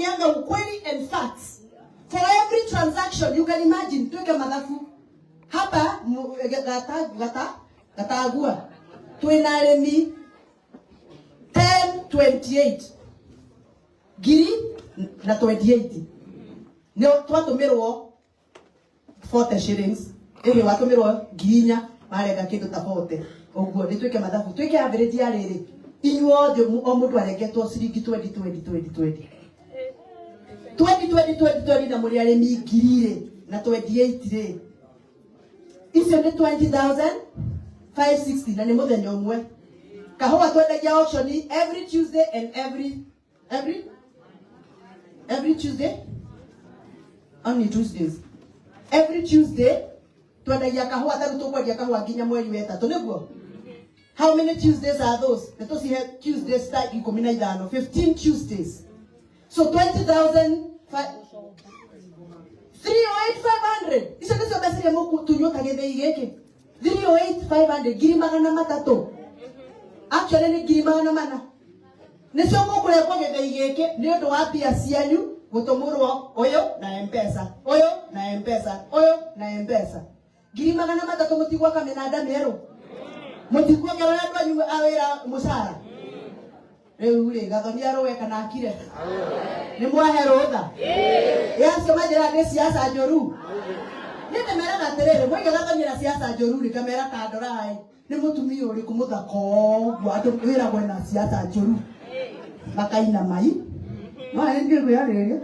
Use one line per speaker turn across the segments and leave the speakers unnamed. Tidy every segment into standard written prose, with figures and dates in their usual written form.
Tunaongeanga ukweli and facts. For every transaction you can imagine, tuweke mathabu hapa gata gata gatagua twina arĩmi 1028 ngiri na 28 nĩ twatũmĩrwo 40 shillings ĩrĩ watũmĩrwo 4,000 marenga kĩndũ ta 40 ũguo nĩ twĩke mathabu twĩke average ya rĩrĩ inyuothe o mũndũ arengetwo ciringi 20 20 20 20 20 20 20 20 na mũrĩ arĩmi ngiri rĩ na 28 rĩ icio nĩ 20,560 na nĩ mũthenya ũmwe. Kahũa twendagia auction every Tuesday and every Tuesday, only Tuesdays, every Tuesday twendagia kahũa. Ta rĩu tũkwendia kahũa nginya mweri wa ĩtatũ nĩguo. How many Tuesdays are those? Nĩ tũcihe Tuesdays ta 15, 15 Tuesdays, so 20,000 308,500. Icio nĩcio mbeca iria mũtunywo ta gĩthĩi gĩkĩ, 308,500, 300,000. Actually nĩ 400,000 nĩcio mũkũrengwo gĩthĩi gĩkĩ nĩ ũndũ wa mbia cianyu gũtũmũrwo ũyũ na M-Pesa, ũyũ na M-Pesa, ũyũ na M-Pesa. 300,000 mũtigwaka mĩnanda mĩerũ, mũtikuongerera andũ anyu a wĩra mũcara. Rĩu rĩ Gathoni arũe kana akire? Nĩ mwahe rũtha ĩ acio manjĩraga nĩ siasa njũru. Niĩ ndĩmeraga atĩrĩrĩ, moiga Gathoni na siasa njũru rĩ, ngamera tandorai nĩ mũtumia ũrĩkũ mũthaka ũguo andũ wĩragwo na siasa njũru makaina mai no nĩ ndiĩ kwĩyarĩrĩria.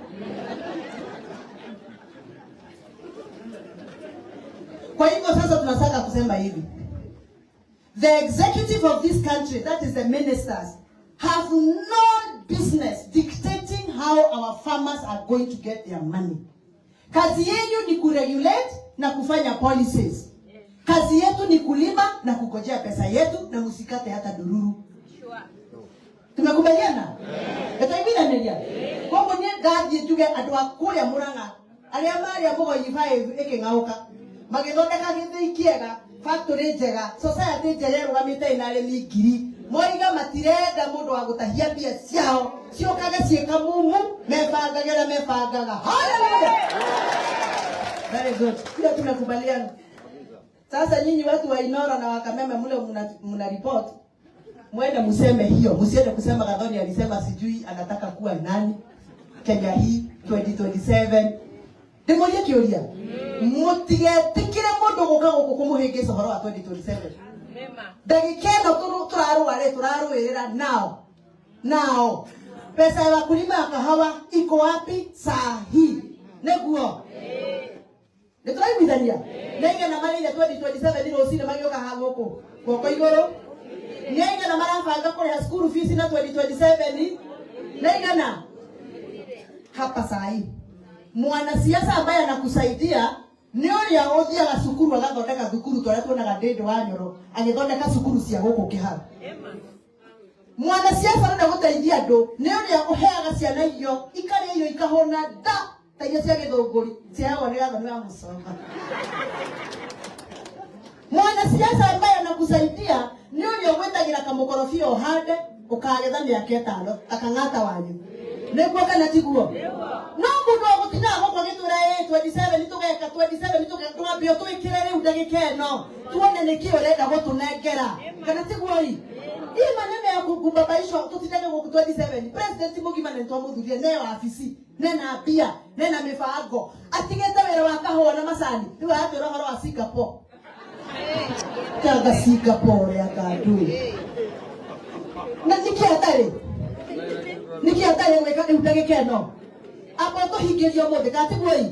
Kwa hivyo sasa tunataka kusema hivi. The executive of this country, that is the ministers, have no business dictating how our farmers are going to get their money. Kazi yenu ni kuregulate na kufanya policies. Kazi yetu ni kulima na kungojea pesa yetu na musikate hata dururu. Tumekubaliana? Ĩtũiguithanĩria? Koguo niĩ ndathiĩ njuge andũ a kũrĩa Mũrang'a arĩa marĩa Mũgoi 5 ĩkĩng'aũka magĩthondeka gĩthĩi kĩega, factory njega, society njega ĩrũgamĩte ĩna arĩmi ngiri moiga matirenda mũndũ wa gũtahia mbia ciao ciũkage ciĩ kamumu mebangage ũrĩa mebangaga. Hallelujah! Very good. Hiyo tumekubaliana. Sasa nyinyi watu wa Inoro na Wakameme mule muna report, mwende museme hiyo, msiende kusema Gathoni alisema sijui anataka kuwa nani Kenya hii 2027. Ndimurie kiuria, mutigetikire mundu guka guku kumuhingica uhoro wa 2027. Ndagika ĩno tũrarũa rĩ, tũrarũĩrĩra nao nao pesa ya wakulima ya kahawa iko wapi saa hii? Nĩguo nĩ tũraiguithania nĩ aigana marĩire 2027 rũcinĩ magĩũka haha gũkũ guoko igũrũ? Nĩ aigana marabanga kũrĩha school fees na 2027? Nĩ aigana hapa saa hii? Mwanasiasa ambaye anakusaidia nĩ ũrĩa ũthiaga cukuru agathondeka thukuru tũrĩa tuonaga Ndĩndĩ wa Nyoro agĩthondeka cukuru cia gũkũ Kĩharu. Mwanasiasa ũrenda gũteithia andũ nĩ ũrĩa ũheaga ciana irio ikarĩa irio ikahũna nda ta iria cia gĩthũngũri ciheagwo nĩ Gathoni wa Mũcomba. Mwanasiasa ambaye anakusaidia nĩ ũrĩa ũgwĩtagĩra kamũkorobia ũhande ũkagetha mĩaka 5 ta kang'ata wanyu. Nĩguo kana tiguo? No mũndũ wa gũtindaga gũkũ agĩtwĩra ĩ 27 tũgeka 27 tũgeka, twambe ũtwĩkĩre rĩu ndagĩka ĩno tuone nĩkĩ ũrenda gũtũnengera, kana tiguo? Ĩ hii maneno ya kubabaishwa tutindage gũkũ 27, president mũgima na nĩtwamũthurire ne wabici nena mbia nena mĩbango atigĩte wĩra wa kahũa na macani, rĩu aratwĩra ũhoro wa Singapore. Kanga Singapore ya ngandui na nĩkĩ atarĩ, nĩkĩ atarĩ gwĩka rĩu ndagĩka ĩno? Amba tũhingĩrie ũmũthĩ, kana tiguo? Ĩ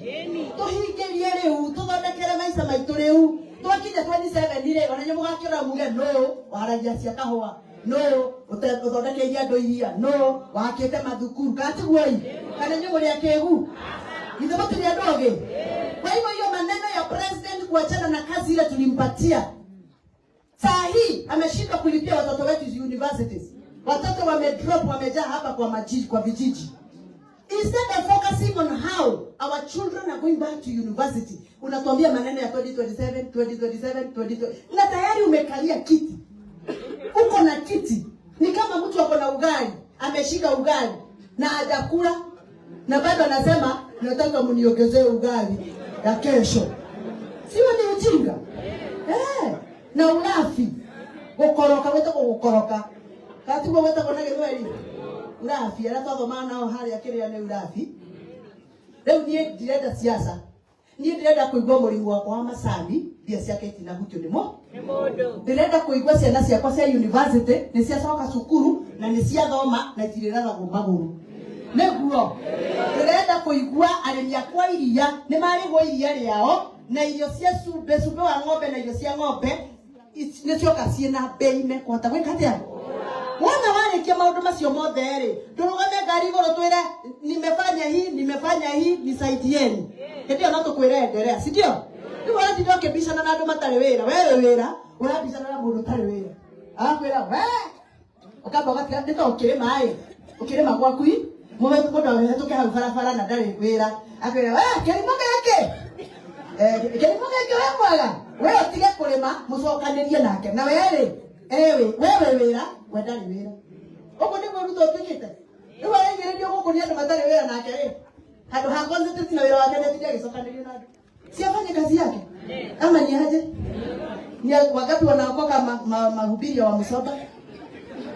tũhingĩrie rĩu tũthondekere maica maitũ rĩu twakinya 27 rĩ, ona inyuĩ mũgakĩrora muge nũ waragia cia kahũa, nũ ũthondekeirie andũ iria, nũ wakĩte mathukuru, kana tiguo? Ĩ kana inyuĩ mũrĩ akĩgu? Ithe mũtirĩ andũ ogĩ? Kwa hivyo hiyo maneno ya president kuachana na kazi ile tulimpatia, saa hii ameshindwa kulipia watoto wetu universities. Watoto wamedrop, wamejaa hapa kwa majiji, kwa vijiji. Instead of focusing on how our children are going back to university, unatuambia maneno ya 2027, 2027, 2020 na tayari umekalia kiti, uko na kiti. Ni kama mtu ako na ugali, ameshika ugali na hajakula. Na bado anasema nataka mniongezee ugali ya kesho. Sio ni ujinga? Eh, na ulafi. Gukoroka wetagwo gukoroka. Katiguo wetagwo na Gĩthweri? Urafi arĩa twathomaga nao harĩa kĩrĩa nĩ urafi. Rĩu niĩ ndirenda siasa. Niĩ ndĩrenda kũigua mũrĩmi wakwa wa macani mbia ciake itinahutio nĩ mo. Ndĩrenda kũigua ciana ciakwa cia university nĩ ciacoka cukuru na nĩ ciathoma na itirĩraragwo magũrũ. Nĩguo ndĩrenda kũigua arĩmi akwa iria nĩ marĩhwo iria rĩao na irio cia cumbĩ, cumbĩ wa ng'ombe na irio cia ng'ombe nĩ cioka ciĩna mbei mekũhota gwĩka atĩa. Wona warĩkia maũndũ macio mothe rĩ, ndũrũgame ngari igũrũ twĩre nimefanya hii, nimefanya hii, nisaidieni. Hĩndĩ ĩyo no tũkwĩre endelea, si ndio? Rĩu ũratinda ũkĩbicana na andũ matarĩ wĩra, we wĩ wĩra, ũrabicana na mũndũ ũtarĩ wĩra. Agakwĩra we ũkamba ũgatiga nĩ ta ũkĩrĩma ĩ, ũkĩrĩma gwaku i, mũndũ ahĩtũke hau barabara na ndarĩ wĩra, akwĩra we kĩrimũ gĩkĩ, kĩrimũ gĩkĩ we mwega, we ũtige kũrĩma mũcokanĩrie nake, na we rĩ, ewe we wĩ wĩra, we ndarĩ wĩra. Ũguo nĩguo Ruto ũtuĩkĩte. Rĩu araigĩrĩrio gũkũ nĩ andũ matarĩ wĩra nake rĩ, handũ ha concentrate na wĩra wake nĩ atinde agĩcokanĩrio na andũ. Si afanye kazi yake ama ni aje? Ni wangapi wanaokoka mahubiri ya Wamusoba?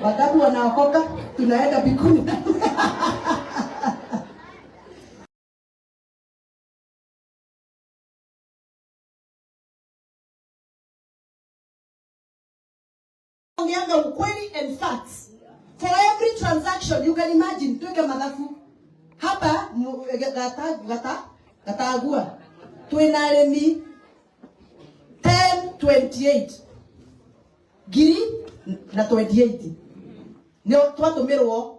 Wangapi wanaokoka? Tunaenda mbinguni. Ongeanga ukweli and facts. For every transaction you can imagine, tuweke mathabu hapa gata gata gatagua twina arĩmi 1028 ngiri na 28 nĩ twatũmĩrwo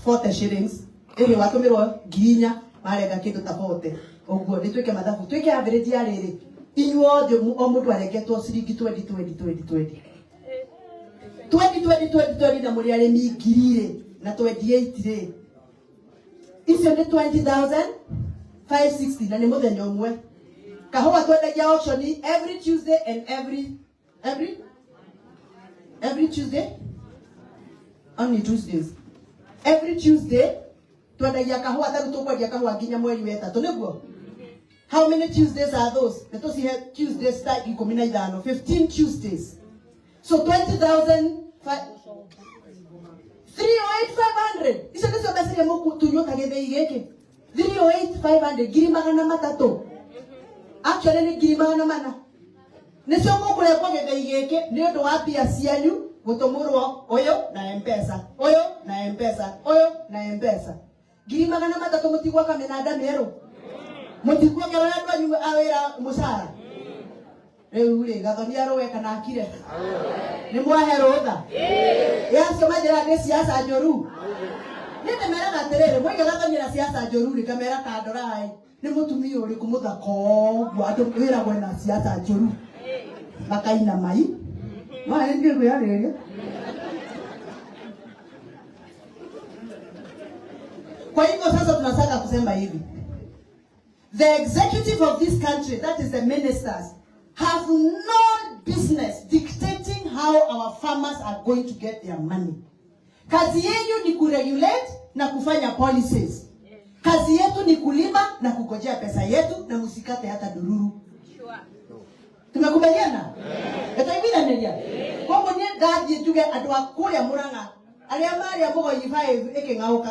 40 shillings ĩrĩ watũmĩrwo ngiri inya marenga kĩndũ ta 40 ũguo nĩ twĩke mathabu twĩke average ya rĩrĩ inyuothe o mũndũ arengetwo ciringi 20 20 20 20 20 20 20 20 na mũrĩ arĩmi ngiri rĩ na 28 rĩ icio nĩ 20,560 na nĩ mũthenya ũmwe. Kahũa twendagia auction every Tuesday and every Tuesday, only Tuesdays, every Tuesday twendagia kahũa. Ta rĩu tũkwendia kahũa nginya mweri wa ĩtatũ nĩguo. How many Tuesdays are those? Nĩ tũcihe Tuesdays ta 15, 15 Tuesdays, so 20,308,500 icio nĩcio mbeca iria mũgũtunywo ta gĩthĩi gĩkĩ. 308,500, ngiri magana matatũ, actually nĩ ngiri magana mana nĩcio mũkũrengwo gĩthĩi gĩkĩ nĩ ũndũ wa mbia cianyu gũtũmũrwo ũyũ na M-Pesa, ũyũ na M-Pesa, ũyũ na M-Pesa. Ngiri magana matatũ mũtigwaka mĩnanda mĩerũ, mũtikuongerera andũ anyu a wĩra mũcara. Rĩu rĩ Gathoni arũe kana akire? Nĩ mwahe rũtha ĩ acio manjĩraga nĩ siasa njũru. Niĩ ndĩmeraga atĩrĩrĩ, moiga Gathoni na siasa njũru rĩ, ngamera ta ndorai nĩ mũtumia ũrĩkũ mũthaka ũguo andũ wĩragwo ena siasa njũru makaina mai no nĩ ndiĩ kwĩyarĩrĩria. Kwa hivyo sasa tunataka kusema hivi, the executive of this country, that is the ministers, have no business dictating how our farmers are going to get their money. Kazi yenu ni kuregulate na kufanya policies. Kazi yetu ni kulima na kungojea pesa yetu, na msikate hata dururu. Tumekubaliana? Etaiguithanĩria? Koguo niĩ ndathiĩ njuge andũ a kũrĩa Mũrang'a arĩa marĩa Mũgoi 5 ĩkĩng'aũka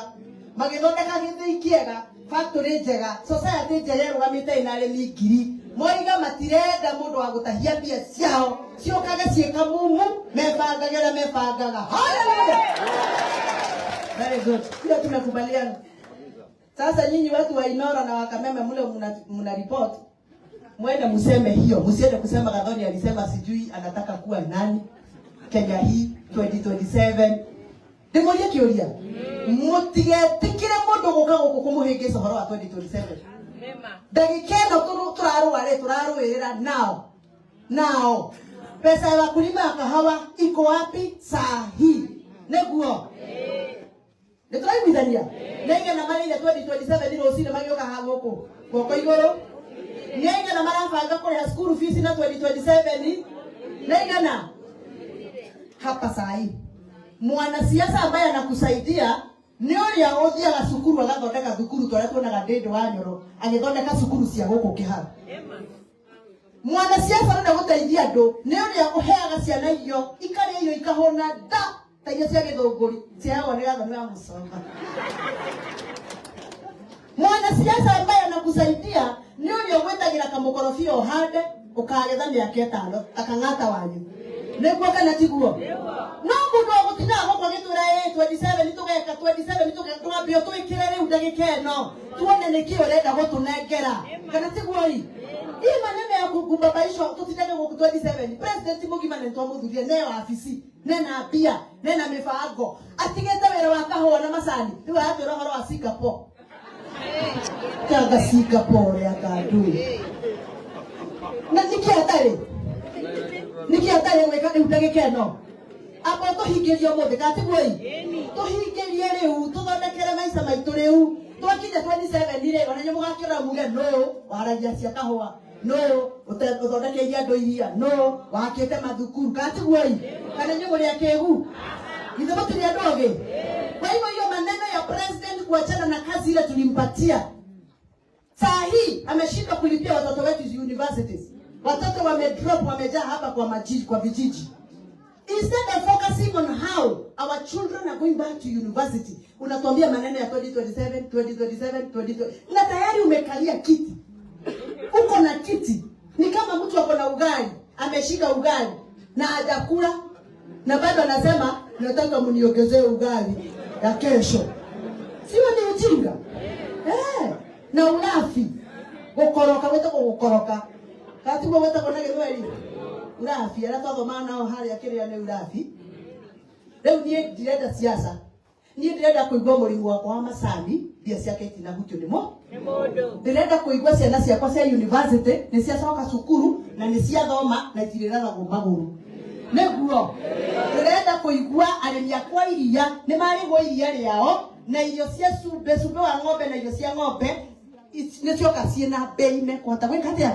magĩthondeka gĩthĩi kĩega, factory njega, society njega ĩrũgamĩte ĩna arĩmi ngiri, moiga matirenda mũndũ wa gũtahia mbia ciao ciũkage ciĩ kamumu, mebangage ũrĩa mebangaga. Hallelujah! Very good. Hiyo tumekubaliana. Sasa nyinyi watu wa Inoro na Wakameme mule muna report, mwende museme hiyo, msiende kusema Gathoni alisema sijui anataka kuwa nani Kenya hii 2027. Ndimurie kiuria, mutigetikire mundu guka guku kumuhingica uhoro wa 2027. Ndagika ĩno tũrarũa rĩ, tũrarũĩrĩra nao nao pesa ya wakulima ya kahawa iko wapi saa hii? Nĩguo nĩ tũraiguithania nĩ aigana marĩire 2027 rũcinĩ magĩũka haha gũkũ guoko igũrũ? Nĩ aigana marabanga kũrĩha school fees na 2027? Nĩ aigana hapa saa hii? Mwanasiasa ambaye anakusaidia nĩ ũrĩa ũthiaga cukuru agathondeka. ta ũrĩa tuonaga Ndĩndĩ wa Nyoro agĩthondeka cukuru cia gũkũ Kĩharu. Mwanasiasa ũrenda gũteithia andũ nĩ ũrĩa ũheaga ciana irio, ikarĩa irio ikahũna nda ta iria cia gĩthũngũri ciheagwo nĩ Gathoni wa Mũcomba. Mwanasiasa ambaye anakusaidia nĩ ũrĩa ũgwĩtagĩra kamũkorobia ũhande ũkagetha mĩaka ĩtano ta kang'ata wanyu. Nĩguo kana tiguo? No mũndũ wa gũtindaga gũkũ agĩtwĩra ĩ 27 tũgeka 27 tũgeka, ndwambe ũtwĩkĩre rĩu ndagĩka ĩno tuone nĩkĩ ũrenda gũtũnengera, kana tiguo ĩ? Hii maneno ya kubabaishwa tutindage gũkũ 27 president mũgima na nĩtwamũthurire ne wabici nena mbia nena mĩbango atigĩte wĩra wa kahũa na macani, rĩu aratwĩra ũhoro wa Singapore. Kanga Singapore ya kandui na nĩkĩ atarĩ, nĩkĩ atarĩ gwĩka rĩu ndagĩka ĩno? Amba tũhingĩrie ũmũthĩ, kana tiguo ĩ? Tũhingĩrie rĩu, tũthondekere maica maitũ rĩu. Twakinya 27 rĩ, ona inyuĩ mũgakĩrora muge nũ waragia cia kahũa, nũ ũthondekeirie andũ iria, nũ wakĩte mathukuru, kana tiguo ĩ? Kana inyuĩ mũrĩ akĩgu? Ithe mũtirĩ andũ ogĩ? Kwa hivyo hiyo maneno ya president kuachana na kazi ile tulimpatia, saa hii ameshindwa kulipia watoto wetu universities. Watoto wamedrop, wamejaa hapa kwa majiji, kwa vijiji. Instead of focusing on how our children are going back to university, unatuambia maneno ya 2027, 2027, 2027, na tayari umekalia kiti. Uko na kiti. Ni kama mtu ako na ugali, ameshika ugali na hajakula na bado anasema nataka mniongezee ugali ya kesho. Sio ni ujinga? Na ulafi. Gukoroka wetagwo gukoroka. Katiguo wetagwo na Gĩthweri? Urafi, arĩa twathomaga nao harĩa kĩrĩa nĩ urafi. Rĩu niĩ ndirenda siasa. Niĩ ndĩrenda kũigua mũrĩmi wakwa wa macani mbia ciake itinahutio nĩ mo. Ndĩrenda kũigua ciana ciakwa cia university nĩ ciacoka cukuru na nĩ ciathoma na itirĩraragwo magũrũ. Nĩguo ndĩrenda kũigua arĩmi akwa iria nĩ marĩhwo iria rĩao na irio cia cumbĩ, cumbĩ wa ng'ombe na irio cia ng'ombe nĩ cioka ciĩna bei mekũhota gwĩka atĩa?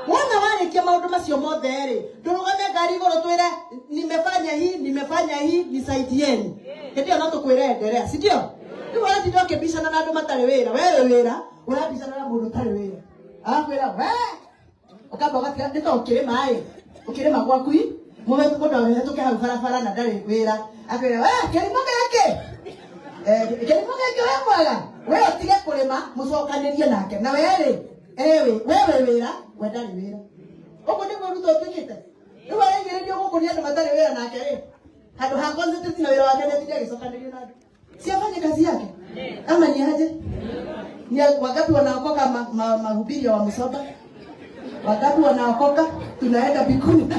Wona warĩkia maũndũ macio mothe rĩ, ndũrũgame ngari igũrũ twĩre nimefanya hii, nimefanya hii, nisaidieni. Hĩndĩ ĩyo no tũkwĩre endelea, si ndio? Rĩu ũratinda ũkĩbicana na andũ matarĩ wĩra, we wĩ wĩra, ũrabicana na mũndũ ũtarĩ wĩra. Agakwĩra we ũkamba ũgatiga nĩ ta ũkĩrĩma ĩ, ũkĩrĩma gwaku ĩ, mũndũ ahĩtũke hau barabara na ndarĩ wĩra, akwĩra we kĩrimũ gĩkĩ, kĩrimũ gĩkĩ we mwega, we ũtige kũrĩma mũcokanĩrie nake, na we rĩ, we wĩ wĩra, we ndarĩ wĩra. Ũguo nĩguo Ruto ũtuĩkĩte. Rĩu araigĩrĩrio gũkũ nĩ andũ matarĩ wĩra nake rĩ, handũ ha concentrate na wĩra wake nĩ atinde agĩcokanĩrio na andũ. Si afanye kazi yake ama ni aje? Ni wangapi wanaokoka mahubiri ya Wamusoba? Wangapi wanaokoka? Tunaenda mbinguni.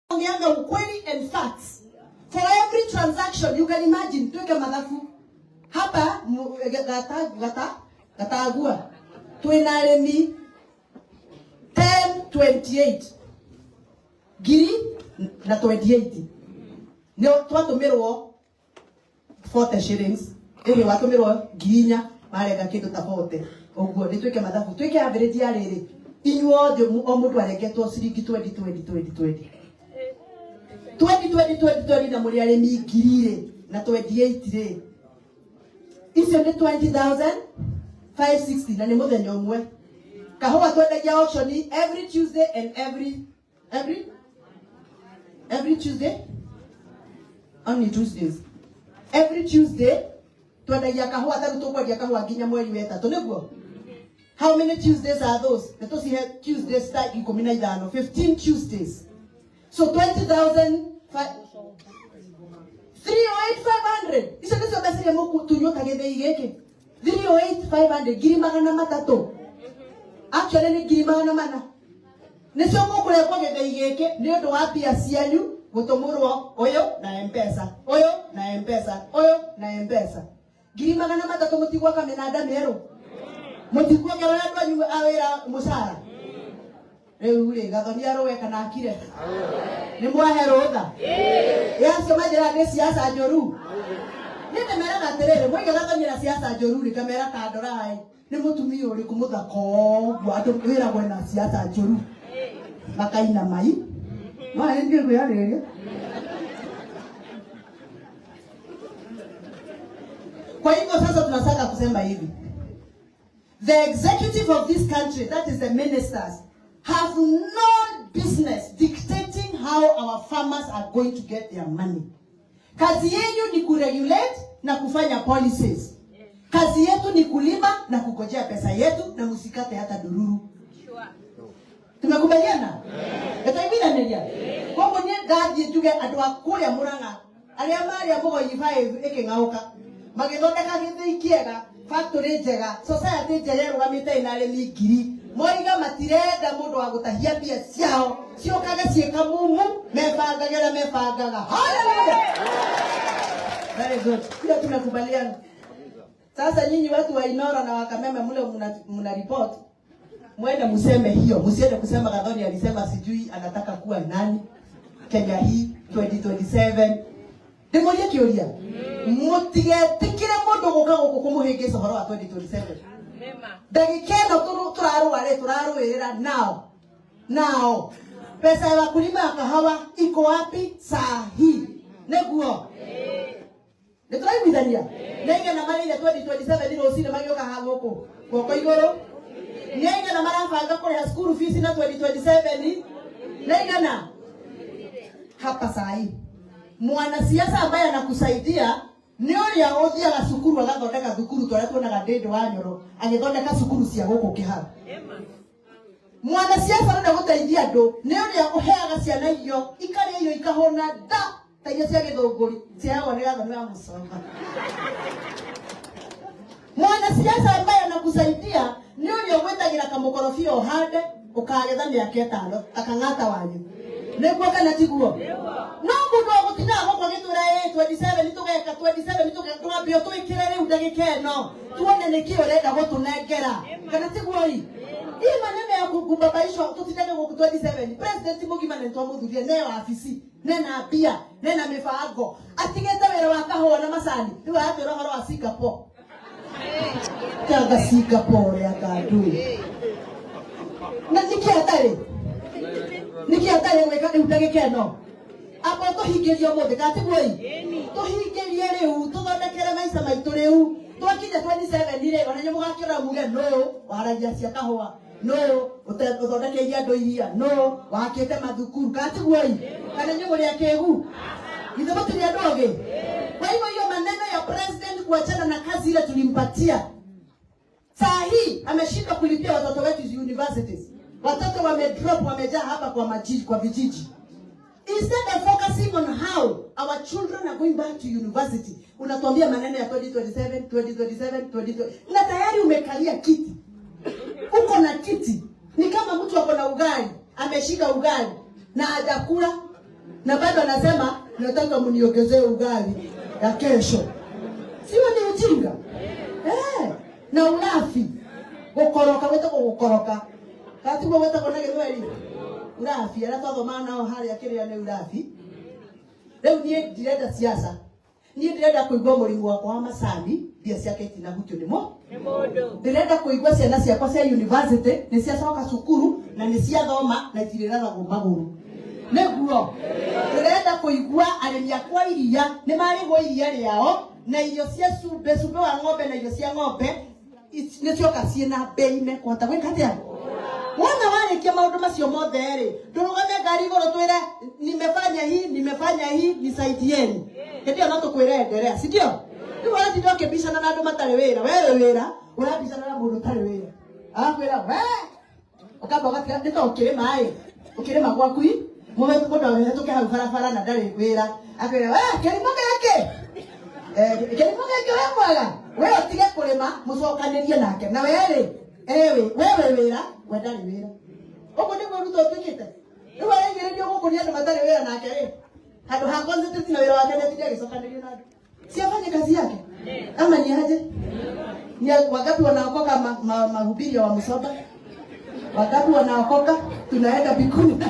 Ongeanga ukweli and facts. For every transaction you can imagine, tuweke mathabu hapa gatagua twina arĩmi 1028 ngiri na 28 nĩ twatũmĩrwo 40 shillings, ĩrĩ watũmĩrwo ngiri inya marenga kĩndũ ta 40 ũguo. Nĩ twĩke mathabu, twĩke average ya rĩrĩ, inyuothe o mũndũ arengetwo ciringi 20 20 20 20 20 20 20 20 na mũrĩ arĩmi ngiri rĩ na 28 rĩ, icio nĩ 20,560 na nĩ mũthenya ũmwe. Kahũa twendagia auction every Tuesday and every Tuesday, only Tuesdays, every Tuesday twendagia kahũa. Ta rĩu tũkwendia kahũa nginya mweri wa ĩtatũ, nĩguo? How many Tuesdays are those? Nĩ tũcihe Tuesdays ta 15, 15 Tuesdays, so 20,308,500. Icio nĩcio mbeca iria mũgũtunywo ta gĩthĩi gĩkĩ, 308,500, ngiri magana matatũ, actually nĩ ngiri magana mana nĩcio mũkũrengwo gĩthĩi gĩkĩ nĩ ũndũ wa mbia cianyu gũtũmũrwo ũyũ na M-Pesa, ũyũ na M-Pesa, ũyũ na M-Pesa. Ngiri magana matatũ, mũtigwaka mĩnanda mĩerũ, mũtikuongerera andũ anyu a wĩra mũcara. Rĩu rĩ, Gathoni arũe kana akire? Nĩ mwahe rũtha ĩ acio manjĩraga nĩ siasa njũru. Niĩ ndĩmeraga atĩrĩrĩ, moiga Gathoni na siasa njũru rĩ, ngamera ta ndorai nĩ mũtumia ũrĩkũ mũthaka ũguo andũ wĩragwo ena siasa njũru. Makaina mai no ndiä kwä yarä ria. Kwa hivyo sasa tunataka kusema hivi. The executive of this country, that is the ministers, have no business dictating how our farmers are going to get their money. Kazi yenu ni kuregulate na kufanya policies. Kazi yetu ni kulima na kugojea pesa yetu na msikate hata dururu. Tumekubaliana? Etaiguithaniria? Koguo niĩ ndathiĩ njuge andũ a kũrĩa Murang'a arĩa marĩa Mũgoi 5 ĩkĩng'aũka magĩthondeka gĩthĩi kĩega, factory njega, society njega ĩrũgamĩte ĩna arĩmi ngiri, moiga matirenda mũndũ wa gũtahia mbia ciao ciũkage ciĩ kamumu, mebangage ũrĩa mebangaga. Hallelujah! Very good. Hiyo tumekubaliana. Sasa nyinyi watu wa Inoro na Wakameme mule muna report, mwende museme hiyo, msiende kusema Gathoni alisema sijui anataka kuwa nani Kenya hii 2027. Ndimurie kiuria, mutigetikire mundu guka guku kumuhingica uhoro wa 2027. Ndagika ĩno tũrarũa rĩ, tũrarũĩrĩra nao nao pesa ya wakulima ya kahawa iko wapi saa hii? Nĩguo nĩ tũraiguithania nĩ aigana marĩire 2027 rũcinĩ magĩũka haha gũkũ guoko igũrũ? Nĩ aigana marabanga kũrĩha school fees na 2027? Nĩ aigana hapa saa hii? Mwanasiasa ambaye anakusaidia nĩ ũrĩa ũthiaga cukuru agathondeka thukuru tũrĩa tuonaga Ndĩndĩ wa Nyoro agĩthondeka cukuru cia gũkũ Kĩharu. Mwanasiasa ũrenda gũteithia andũ nĩ ũrĩa ũheaga ciana irio ikarĩa irio ikahũna nda ta iria cia gĩthũngũri ciheagwo nĩ Gathoni wa Mũcomba. Mwanasiasa ambaye anakusaidia nĩ ũrĩa ũgwĩtagĩra kamũkorobia ũhande ũkagetha mĩaka 5 ta Kang'ata wanyu. Nĩguo kana tiguo? No mũndũ wa gũtindaga gũkũ agĩtwĩra ĩ 27 tũgeka 27 tũgeka, twambe ũtwĩkĩre rĩu ndagĩka ĩno tuone nĩkĩ ũrenda gũtũnengera, kana tiguo? I hii maneno ya kubabaishwa tutindage gũkũ 27, president mũgima nĩ twamũthurire ne wabici nena mbia nena mĩbango atigĩte wĩra wa kahũa na macani, rĩu aratwĩra ũhoro wa Singapore. Tanga Singapore ya kandui na nĩkĩ atarĩ, nĩkĩ atarĩ gwĩka rĩu ndagĩka ĩno? Amba tũhingĩrie ũmũthĩ, kana tiguo? I tũhingĩrie rĩu, tũthondekere maica maitũ rĩu. Twakinya 27 rĩ, ona inyuĩ mũgakĩrora muge nũ waragia cia kahũa, nũ ũthondekeire andũ iria, nũ wakĩte mathukuru, kana tiguo? I kana inyuĩ mũrĩ akĩgu? Ithe mũtirĩ andũ ogĩ? Kwa hivyo hiyo maneno ya president kuachana na kazi ile tulimpatia, saa hii ameshindwa kulipia watoto wetu universities. Watoto wamedrop, wamejaa hapa kwa majiji, kwa vijiji. Instead of focusing on how our children are going back to university, unatuambia maneno ya 2027, 2027, 2027, na tayari umekalia kiti. Uko na kiti. Ni kama mtu ako na ugali, ameshika ugali na hajakula na bado anasema nataka mniongezee ugali ya kesho. Sio ni ujinga? Na ulafi. Gukoroka wetagwo gukoroka. Katiguo wetagwo na Gĩthweri? Urabi arĩa twathomaga nao harĩa kĩrĩa nĩ urabi. Rĩu niĩ ndirenda siasa. Niĩ ndĩrenda kũigua mũrĩmi wakwa wa macani mbia ciake itinahutio nĩ mo. Ndĩrenda kũigua ciana ciakwa cia university nĩ ciacoka cukuru na nĩ ciathoma na itirĩraragwo magũrũ. Nĩguo ndĩrenda kũigua arĩmi akwa iria nĩ marĩhwo iria rĩao na irio cia cumbĩ, cumbĩ wa ng'ombe na irio cia ng'ombe nĩ cioka ciĩna bei mekũhota gwĩka atĩa. Wona warĩkia maũndũ macio mothe rĩ, ndũrũgame ngari igũrũ twĩre nimefanya hii, nimefanya hii, nisaidieni. Hĩndĩ ĩyo no tũkwĩre endelea, si ndio? Rĩu ũratinda ũkĩbicana na andũ matarĩ wĩra, wewe wĩra ũrabicana na mũndũ ũtarĩ wĩra, agakwĩra we ũkamba ũgatiga nĩ ta ũkĩrĩma ĩ, ũkĩrĩma gwaku i mũndũ ahĩtũke hau barabara na ndarĩ wĩra, akwĩra we kĩrimũ gĩkĩ, kĩrimũ gĩkĩ we mwega, we ũtige kũrĩma mũcokanĩrie nake na we rĩ, ewe wewe wĩra, we ndarĩ wĩra. Ũguo nĩguo Ruto ũtuĩkĩte. Rĩu araigĩrĩrio gũkũ nĩ andũ matarĩ wĩra nake rĩ, handũ ha concentrate na wĩra wake nĩ atinde agĩcokanĩrio na andũ. Si afanye kazi yake ama ni aje? Ni wangapi wanaokoka mahubiri ya Wamusoba? Wangapi wanaokoka? Tunaenda mbinguni.